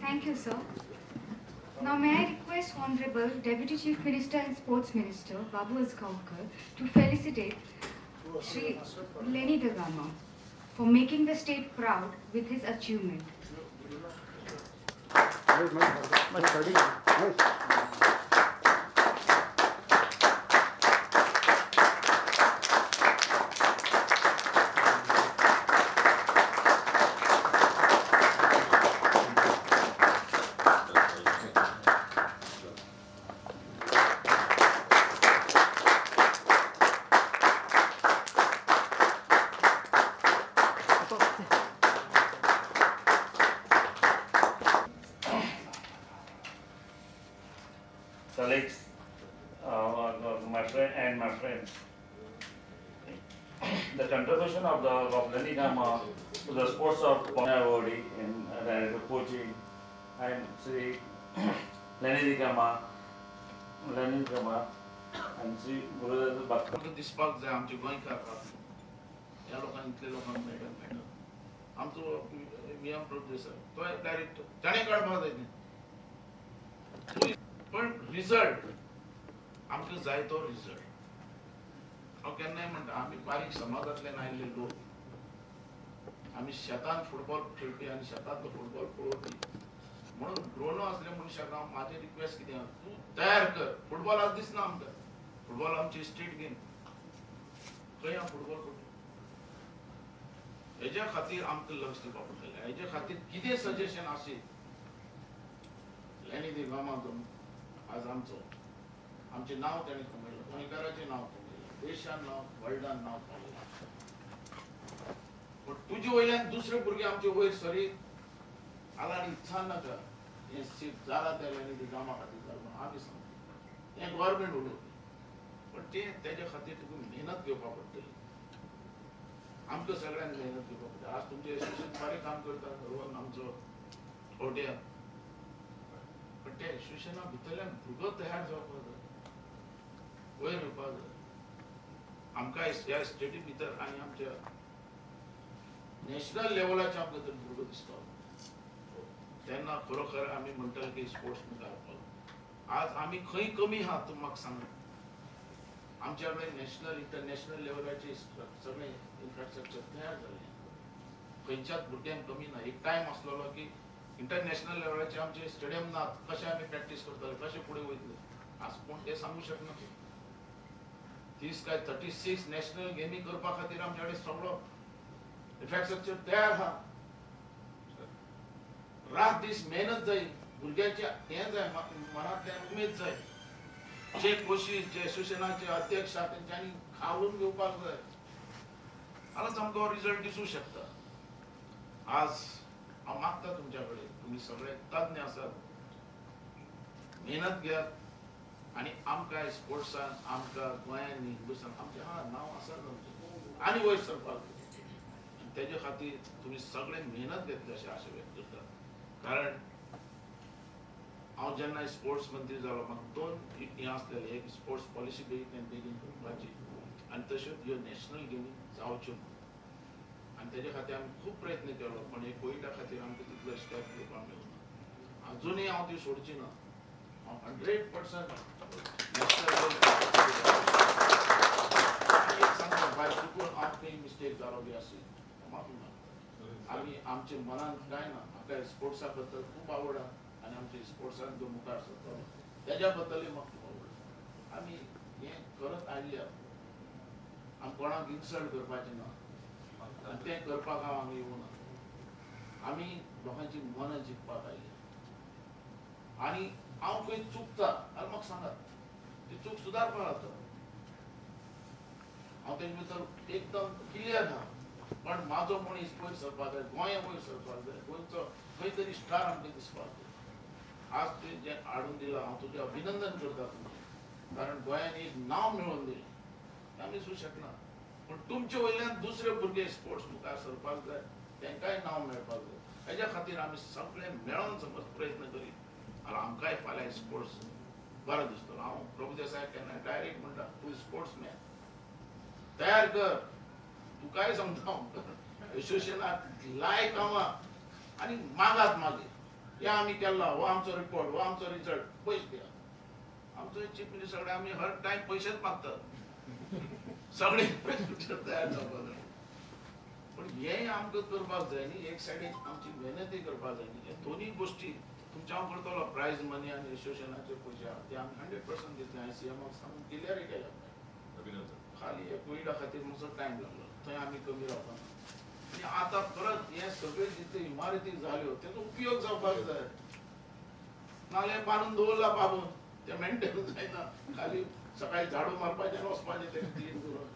Thank you, sir. Now may I request Honorable Deputy Chief Minister and Sports Minister Babu Azgaonkar to felicitate Shri Lenny D'Gama for making the state proud with his achievement. Colleagues, my friend and my friends. The contribution of Lenny D'Gama to the sports of awardee in director coaching and Sri Lenny D'Gama, Lenny D'Gama and Sri Gurudutt Bhatta. आमकां दिसपाक जाय आमचे गोंयकार ह्या लोकांक इतले लोकांक medal मेळटा. आमचो व्ही एम प्रभुदेसाय तो डायरेक्ट ताणें काडपाक जाय तें, पण रिजल्ट आमकां जाय तो रिजल्ट. हांव केन्नाय म्हणटा, आमी बारीक समाजांतल्यान आयिल्ले लोक, आमी शेतान फुटबॉल खेळपी आनी शेतांतलो फुटबॉल पळोवपी, म्हणून ग्रोनो असल्या मनशाक हांव म्हाजें रिक्वेस्ट कितें आहा, तूं तयार कर. फुटबॉल आज दिसना आमकां, फुटबॉल आमची स्ट्रीट गेम, खंय हांव फुटबॉल करता. हेज्या खातीर आमकां लक्ष दिवपाक पडटलें. हेज्या खातीर कितें सजेशन आसीत, लेनी दिगामा आज आमचो आमचें नांव ताणें कमयलां, गोंयकाराचें नांव कमयलां, देशान नांव, वर्ल्डान नांव कमयलां. पूण तुजे वयल्यान दुसरे भुरगे आमचे वयर सरीत आनी इत्सा नाका हें सीट जाला त्या लेनी दिगामा खातीर जालां म्हणून आमी सांगता, हें गव्हर्मेंट उलोवपी, पण तें तेज्या खातीर तुका मेहनत घेवपाक पडटली. आमकां सगळ्यांक मेहनत घेवपाक पडटली. आज तुमचें एसोसिएशन बरें काम करता, रोहन आमचो खवट्या, पण त्या एसोसिएशना भितरल्यान भुरगो तयार जावपाक जाय, वयर येवपाक जाय. आमकां ह्या स्टेटी भितर आनी आमच्या नॅशनल लेवलाचे आमकां जर भुरगो दिसता तेन्ना खरोखर आमी म्हणटले की स्पोर्ट्स मुखार पावलो. आज आमी खंय कमी आहा तूं म्हाका सांग. आमच्या कडेन नॅशनल इंटरनॅशनल लेवलाचे सगळें इन्फ्रास्ट्रक्चर तयार जालें, खंयच्याच भुरग्यांक कमी ना. एक टायम आसलेलो की इंटरनॅशनल लेवलाचे आमचे स्टेडियम नात, कशें आमी प्रॅक्टीस करतले, कशें फुडें वयतले, आज कोण तें सांगू शकना. 30 काय 36 नॅशनल गेमी करपा खातीर आमच्या कडेन सगळो इन्फ्रास्ट्रक्चर तयार आहा. रात दीस मेहनत जाय, भुरग्यांचे हें जाय, मनांतल्यान उमेद जाय. जे कोशीश जे एसोसिएशनाचे अध्यक्ष आहा तेंच्यांनी खावून घेवपाक जाय, जाल्यार आमकां रिजल्ट दिसूं शकता. आज हांव मागता तुमच्या कडेन, तुमी सगळे तज्ञ आसात, मेहनत घेयात आनी आमकां स्पोर्ट्सान, आमकां गोंयान हिंदुस्थान आमचें हा नांव आसा आमचें आनी वयर सरपाक जाय. आनी तेजे खातीर तुमी सगळे मेहनत घेतले अशें आशा व्यक्त करता. कारण हांव जेन्ना स्पोर्ट्स मंत्री जालो, म्हाका दोन हें आसलेलें, एक स्पोर्ट्स पॉलिसी बेगीन बेगीन करपाची आनी तश्योच ह्यो नॅशनल गेमी जावच्यो म्हणून. आनी तेजे खातीर आमी खूब प्रयत्न केलो, पण हे कोविडा खातीर आमकां तितलो स्टेप घेवपाक मेळना. अजुनूय हांव ती सोडची ना. हांव 100% नॅशनल एक सांगता, बाय चुकून हांव खंय मिस्टेक जालो बी आसत, माफी मागता. आमी आमच्या मनांत कांय ना, म्हाका स्पोर्ट्सा बद्दल खूब आवड आहा आनी आमच्या स्पोर्ट्सान जो मुखार सरतलो तेज्या बद्दलूय म्हाका खूब आवड. आमी हें करत आयिल्ले, आमी कोणाक इन्सल्ट करपाचें ना आनी तें करपाक हांव हांगा येवना. आमी लोकांची मनां जिखपाक आयले आनी हांव खंय चुकता जाल्यार म्हाका सांगात, ती चूक सुदारपाक जाता. हांव तेजे भितर एकदम क्लियर आहा, पण म्हाजो मनीस वयर सरपाक जाय, गोंया वयर सरपाक जाय, गोंयचो खंय तरी स्टार आमकां दिसपाक जाय. आज तुवें जें हाडून दिलां, हांव तुजें अभिनंदन करता तुमचें, कारण गोंयान एक नांव मेळोवन दिलें, आमी दिसूं शकना. पूण तुमचे वयल्यान दुसरे भुरगे स्पोर्ट्स मुखार सरपाक जाय, तांकांय नांव मेळपाक जाय. हेज्या खातीर आमी सगळे मेळोन समज प्रयत्न करीत जाल्यार आमकांय फाल्यां स्पोर्ट्स बरो दिसतलो. हांव प्रभुदेसाय केन्ना डायरेक्ट म्हणटा, तूं स्पोर्ट्स मॅन तयार कर, तुकाय सांगता हांव, एसोसिएशनाक लाय कामां आनी मागात मागीर हे आमी केला, हो आमचो रिपोर्ट, हो आमचो रिजल्ट, पयशे दिया. आमचो चीफ मिनिस्टर कडेन आमी हर टायम पयशेच मागतात, सगळे तयार जावपाक जाय. पण हें आमकां करपाक जाय न्ही, एक सायडीन आमची मेहनतूय करपाक जाय न्ही. हे दोनूय गोश्टी तुमच्या हांव करतलो, प्रायज मनी आनी एसोसिएशनाचे पयशे आहा ते आमी 100% दितले. हांवें सीएमाक सांगून क्लियरूय केल्या. खाली हे कोविडा खातीर मातसो टायम लागलो, थंय आमी कमी रावपाक. आनी आतां परत हे सगळे जितले इमारती जाल्यो तेजो उपयोग जावपाक जाय, नाल्यार बांदून दवरला बाबून ते मेंटेन जायना, खाली सकाळी झाडू मारपाचें आनी वचपाचें तें क्लीन करून.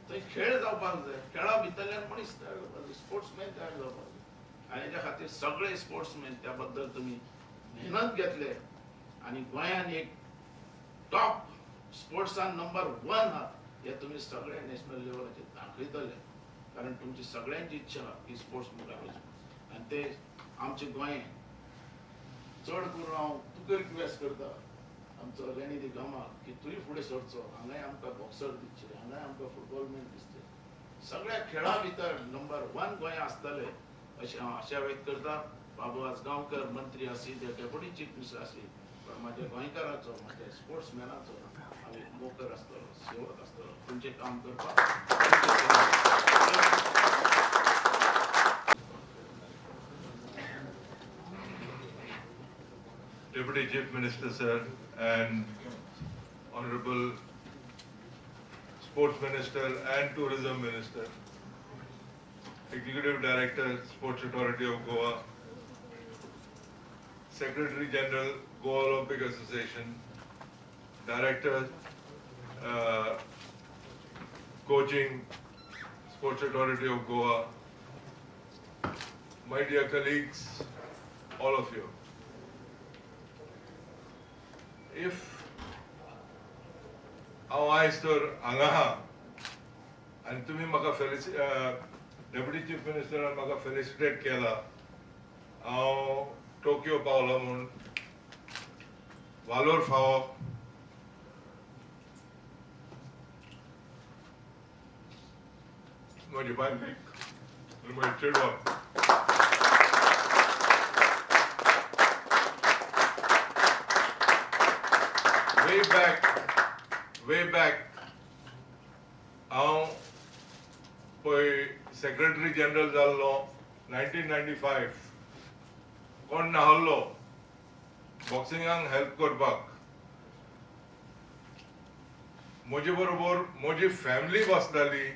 थंय खेळ जावपाक जाय, खेळा भितरल्यान मनीस तयार जावपाक जाय, स्पोर्ट्समॅन तयार जावपाक जाय. आनी हेज्या खातीर सगळे स्पोर्ट्समॅन त्या बद्दल तुमी मेहनत घेतले आनी गोंयान एक टॉप स्पोर्ट्सान नंबर 1 आहात हे तुमी सगळे नॅशनल लेवलाचेर दाखयतले, कारण तुमची सगळ्यांची इच्छा ही स्पोर्ट्स मुखार वचूं. आनी ते आमचे गोंय चड करून हांव तुका रिक्वेस्ट करता आमचो लेनी दी गामा की तूंय फुडें सरचो. हांगाय आमकां बॉक्सर दिसचे, हांगाय आमकां फुटबॉलमॅन दिसचे, सगळ्या खेळा भितर नंबर 1 गोंय आसतले अशें हांव आशा व्यक्त करता. बाबू आजगांवकर मंत्री आसी, डेप्युटी चीफ मिनिस्टर आसी, पण म्हाज्या गोंयकाराचो, म्हाज्या स्पोर्ट्समॅनाचो हांव एक नोकर आसतलो, सेवक आसतलो, तुमचें काम करपाक. Deputy Chief Minister, sir, and Honorable Sports Minister and Tourism Minister, Executive Director, Sports Authority of Goa, Secretary General, Goa Olympic Association, Director, Coaching, Sports Authority of Goa, my dear colleagues, all of you. If हांव आयज तर हांगा आहा आनी तुमी म्हाका deputy chief मिनिस्टरान म्हाका felicitate केला, हांव टोकियो पावलो म्हूण, वालोर फावो. म्हजी बायलेक आनी म्हज्या चेडवाक. वे बॅक हांव पळय सेक्रेटरी जनरल जाल्लो 1995, कोण नाहल्लो बॉक्सिंगाक हेल्प करपाक. म्हजे बरोबर म्हजी फॅमिली बसताली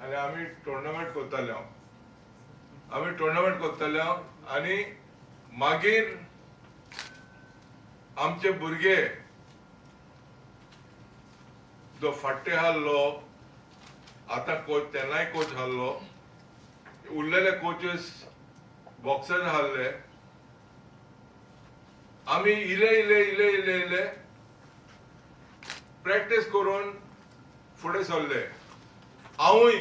आनी आमी टुर्नामेंट करताले. हांव आमी टुर्नामेंट करताले आनी मागीर आमचे भुरगे जो फाट्टे हाडलो, आतां कोच तेन्नाय कोच हाडलो, उरलेले कोचीस बॉक्सर हाडले. आमी इले इले इले इले इले प्रॅक्टीस करून फुडें सरले. हांवूय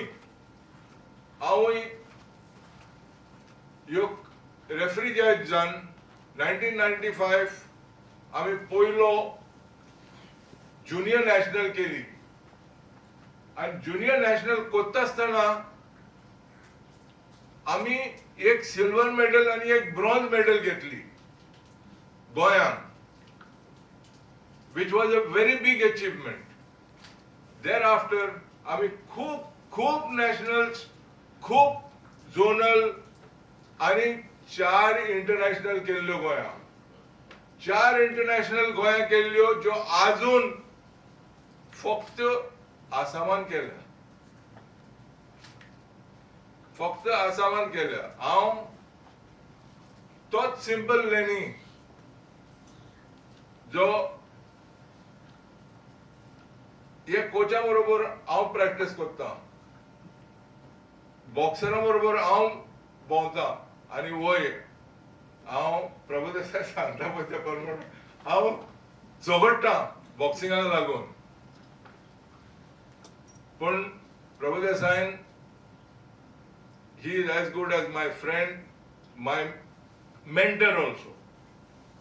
ह्यो रेफ्री जज जावन 1995 आमी पयलो ज्युनियर नॅशनल केली. आनी ज्युनियर नॅशनल करता आसतना आमी एक सिल्वर मेडल आनी एक ब्रॉन्ज मेडल घेतली गोंयांत, which was a very big achievement. Thereafter आमी खूब खूब नॅशनल्स, खूब झोनल आनी 4 इंटरनॅशनल केल्ल्यो गोंयांत. 4 इंटरनॅशनल गोंयांत केल्ल्यो ज्यो आजून फक्त आसामान केल्या, फक्त आसामान केल्या. हांव तोच सिंपल लेनी जो हे कोचा बरोबर हांव प्रॅक्टीस करता, बॉक्सरा बरोबर हांव भोंवता आनी वय हांव प्रभुदेसाय सांगता पळय त्या प्रमाण हांव झगडटा बॉक्सिंगाक लागून. पूण प्रभुदेसायन he is as good as my friend, my mentor also.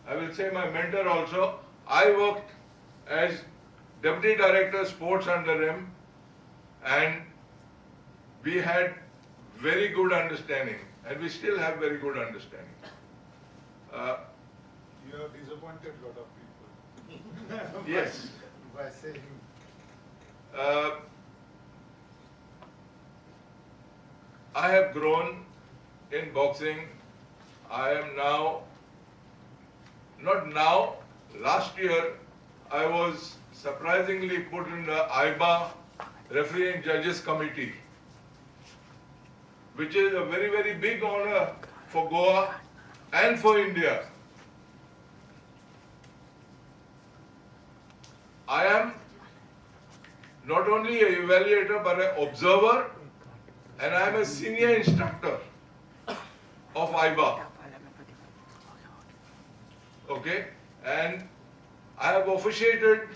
I will say my mentor also. I worked as deputy director sports under him, and we had very good understanding, and we still have very good understanding. You have disappointed lot of people. Yes. By saying. I have grown in boxing. I am now, not now, last year I was surprisingly put in the AIBA Referee and Judges Committee, which is a very, very big honor for Goa and for India. I am not only an evaluator but an observer, and I am a senior instructor of AIBA. Okay, and I have officiated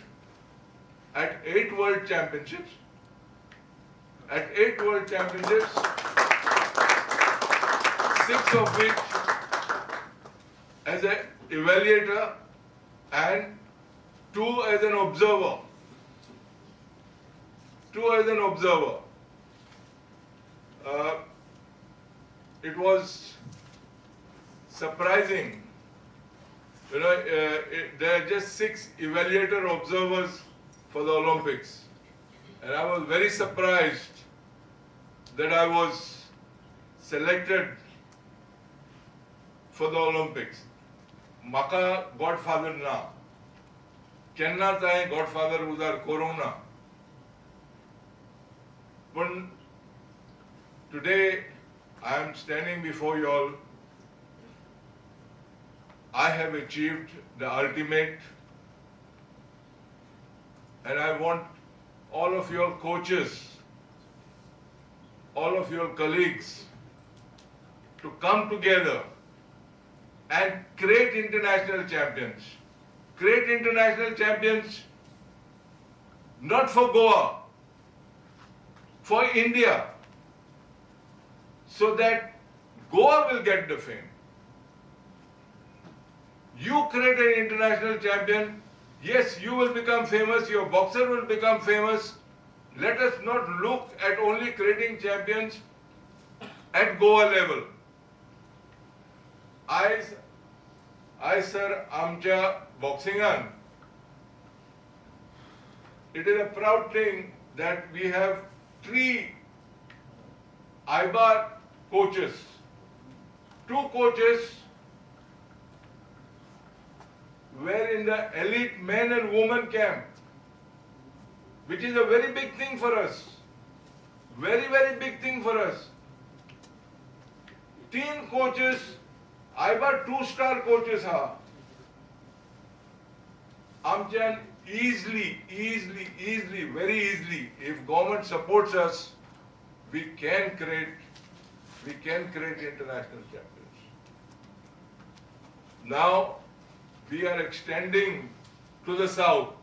at 8 World Championships. At 8 World Championships, 6 of which as an evaluator and 2 as an observer. 2 as an observer. It was surprising. You know, there are just 6 evaluator observers for the Olympics. And I was very surprised that I was selected for the Olympics. Maka godfather na. केन्नाच हांवें godfather उजार करूंक ना. पूण today I am standing before you all. I have achieved the ultimate, and I want all of your coaches, all of your colleagues to come together and create international champions. Create international champions not for Goa, for India, so that Goa will get the fame. You create an international champion, yes, you will become famous, your boxer will become famous. Let us not look at only creating champions at Goa level. I sir, आमच्या boxingan, it is a proud thing that we have 3 AIBA coaches. 2 coaches were in the elite men and women camp, which is a very big thing for us. Very, very big thing for us. 3 coaches, AIBA 2-star coaches ha. Amchan easily, easily, easily, very easily, if government supports us, we can create international champions. Now, we are extending to the south.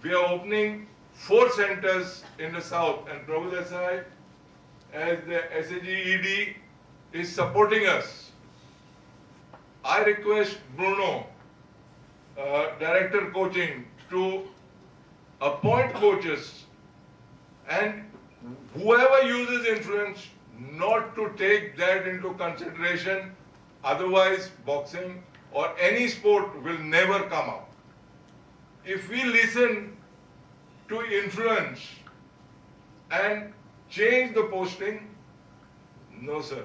We are opening 4 centers in the south, and Prabhudesai, as the SAG ED, is supporting us. I request Bruno, Director Coaching, to appoint coaches and whoever uses influence not to take that into consideration, otherwise boxing or any sport will never come up. If we listen to influence and change the posting, no sir.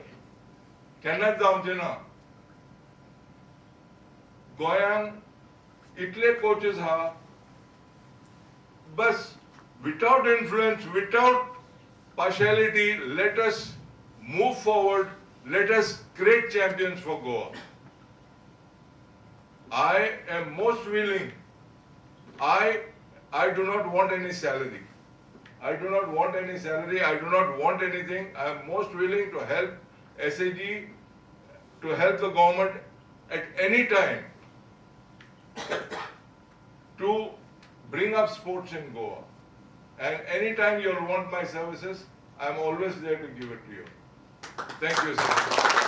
केन्नाच जावचें ना. गोंयांत इतले coaches आहा, बस without influence, without partiality, let us move forward, let us create champions for Goa. I am most willing. I do not want any salary. I do not want any salary. I do not want anything. I am most willing to help SAG, to help the government at any time to bring up sports in Goa. And anytime you'll want my services, I'm always there to give it to you. Thank you, sir.